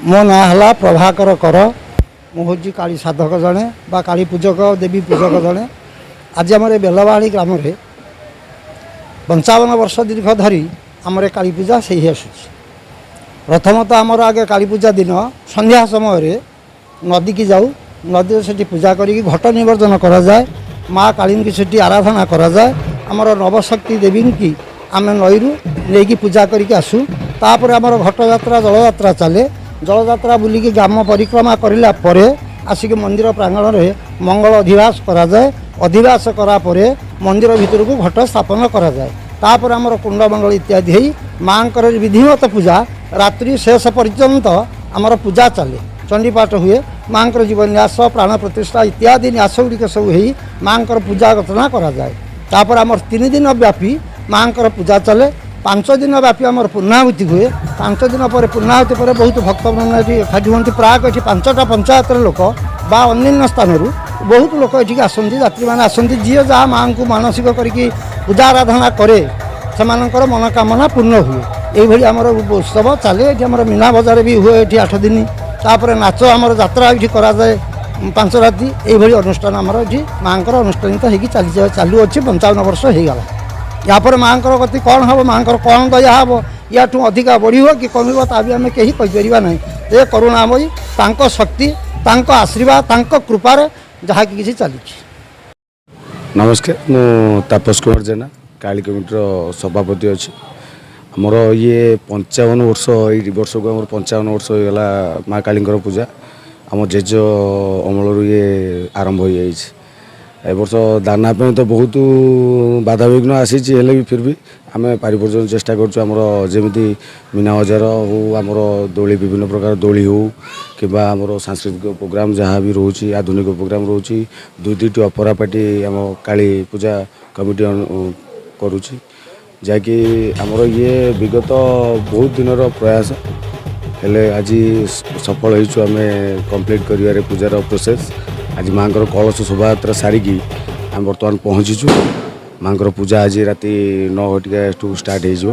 ମୋ ନାଁ ହେଲା ପ୍ରଭାକର କର। ମୁଁ ହେଉଛି କାଳୀ ସାଧକ ଜଣେ ବା କାଳୀ ପୂଜକ, ଦେବୀ ପୂଜକ ଜଣେ। ଆଜି ଆମର ଏ ବେଲବାହାଳି ଗ୍ରାମରେ 55 ବର୍ଷ ଦୀର୍ଘ ଧରି ଆମର ଏ କାଳୀ ପୂଜା ସେଇ ଆସୁଛି। ପ୍ରଥମତଃ ଆମର ଆଗେ କାଳୀ ପୂଜା ଦିନ ସନ୍ଧ୍ୟା ସମୟରେ ନଦୀକି ଯାଉ। ନଦୀରେ ସେଠି ପୂଜା କରିକି ଘଟ ନିମଜ୍ଜନ କରାଯାଏ। ମା କାଳୀଙ୍କୁ ସେଠି ଆରାଧନା କରାଯାଏ। ଆମର ନବଶକ୍ତି ଦେବୀଙ୍କୁ ଆମେ ନଈରୁ ନେଇକି ପୂଜା କରିକି ଆସୁ। ତାପରେ ଆମର ଘଟଯାତ୍ରା, ଜଳଯାତ୍ରା ଚାଲେ। ଜଳଯାତ୍ରା ବୁଲିକି ଗ୍ରାମ ପରିକ୍ରମା କରିଲା ପରେ ଆସିକି ମନ୍ଦିର ପ୍ରାଙ୍ଗଣରେ ମଙ୍ଗଳ ଅଧିବାସ କରାଯାଏ। ଅଧିବାସ କରା ପରେ ମନ୍ଦିର ଭିତରକୁ ଘଟ ସ୍ଥାପନ କରାଯାଏ। ତାପରେ ଆମର କୁଣ୍ଡମଣ୍ଡଳ ଇତ୍ୟାଦି ହେଇ ମାଆଙ୍କର ବିଧିମତ ପୂଜା ରାତ୍ରି ଶେଷ ପର୍ଯ୍ୟନ୍ତ ଆମର ପୂଜା ଚାଲେ। ଚଣ୍ଡୀପାଠ ହୁଏ, ମାଆଙ୍କର ଜୀବନ ନ୍ୟାସ, ପ୍ରାଣ ପ୍ରତିଷ୍ଠା ଇତ୍ୟାଦି ନ୍ୟାସ ଗୁଡ଼ିକ ସବୁ ହେଇ ମାଆଙ୍କର ପୂଜା ଅର୍ଚ୍ଚନା କରାଯାଏ। ତାପରେ ଆମର 3 ଦିନ ବ୍ୟାପୀ ମାଆଙ୍କର ପୂଜା ଚାଲେ। 5 ଦିନ ବ୍ୟାପୀ ଆମର ପୂର୍ଣ୍ଣାହୁତି ହୁଏ। 5 ଦିନ ପରେ ପୂର୍ଣ୍ଣାହୁତି ପରେ ବହୁତ ଭକ୍ତମାନେ ଏଠି ଏକାଠି ହୁଅନ୍ତି। ପ୍ରାୟ ଏଠି 5ଟା ପଞ୍ଚାୟତର ଲୋକ ବା ଅନ୍ୟାନ୍ୟ ସ୍ଥାନରୁ ବହୁତ ଲୋକ ଏଠିକି ଆସନ୍ତି, ଯାତ୍ରୀମାନେ ଆସନ୍ତି। ଯିଏ ଯାହା ମାଆଙ୍କୁ ମାନସିକ କରିକି ପୂଜା ଆରାଧନା କରେ, ସେମାନଙ୍କର ମନୋକାମନା ପୂର୍ଣ୍ଣ ହୁଏ। ଏଇଭଳି ଆମର ଉତ୍ସବ ଚାଲେ। ଏଠି ଆମର ମୀନା ବଜାର ବି ହୁଏ ଏଠି 8 ଦିନ। ତାପରେ ନାଚ, ଆମର ଯାତ୍ରା ଏଠି କରାଯାଏ 5 ରାତି। ଏଇଭଳି ଅନୁଷ୍ଠାନ ଆମର ଏଠି ମାଆଙ୍କର ଅନୁଷ୍ଠାନିତ ହେଇକି ଚାଲି ଚାଲୁଅଛି। 55 ବର୍ଷ ହେଇଗଲା। ୟାପରେ ମାଆଙ୍କର ଗତି କ'ଣ ହେବ, ମାଆଙ୍କର କ'ଣ ଦୟା ହେବ, ୟାଠୁ ଅଧିକା ବଢ଼ିବ କି କମିବ, ତା ବି ଆମେ କେହି କହିପାରିବା ନାହିଁ। ଏ କରୁଣାମୟୀ, ତାଙ୍କ ଶକ୍ତି, ତାଙ୍କ ଆଶୀର୍ବାଦ, ତାଙ୍କ କୃପାରେ ଯାହାକି କିଛି ଚାଲିଛି। ନମସ୍କାର, ମୁଁ ତାପସ କୁମାର ଜେନା, କାଳୀ କମିଟିର ସଭାପତି ଅଛି। ଆମର ଇଏ 55 ବର୍ଷ, ଏଇ ବର୍ଷକୁ ଆମର 55 ବର୍ଷ ହେଇଗଲା ମା କାଳୀଙ୍କର ପୂଜା। ଆମ ଜେଜ ଅମଳରୁ ଇଏ ଆରମ୍ଭ ହୋଇଯାଇଛି। ଏ ବର୍ଷ ଦାନା ପାଇଁ ତ ବହୁତ ବାଧାବିଘ୍ନ ଆସିଛି, ହେଲେ ବି ଫିର୍ ବି ଆମେ ପାରିପର୍ଯ୍ୟନ୍ତ ଚେଷ୍ଟା କରୁଛୁ। ଆମର ଯେମିତି ମୀନା ବଜାର ହଉ, ଆମର ଦୋଳି, ବିଭିନ୍ନ ପ୍ରକାର ଦୋଳି ହଉ କିମ୍ବା ଆମର ସାଂସ୍କୃତିକ ପ୍ରୋଗ୍ରାମ୍ ଯାହା ବି ରହୁଛି, ଆଧୁନିକ ପ୍ରୋଗ୍ରାମ୍ ରହୁଛି, ଦୁଇ ଦୁଇଟି ଅପରା ପାର୍ଟି ଆମ କାଳୀ ପୂଜା କମିଟି କରୁଛି, ଯାହାକି ଆମର ଇଏ ବିଗତ ବହୁତ ଦିନର ପ୍ରୟାସ ହେଲେ ଆଜି ସଫଳ ହେଇଛୁ ଆମେ କମ୍ପ୍ଲିଟ୍ କରିବାରେ ପୂଜାର ପ୍ରୋସେସ୍। ଆଜି ମାଆଙ୍କର କଳସ ଶୋଭାଯାତ୍ରା ସାରିକି ଆମେ ବର୍ତ୍ତମାନ ପହଞ୍ଚିଛୁ। ମାଆଙ୍କର ପୂଜା ଆଜି ରାତି 9 ଘଟିକାଠୁ ଷ୍ଟାର୍ଟ ହେଇଯିବ।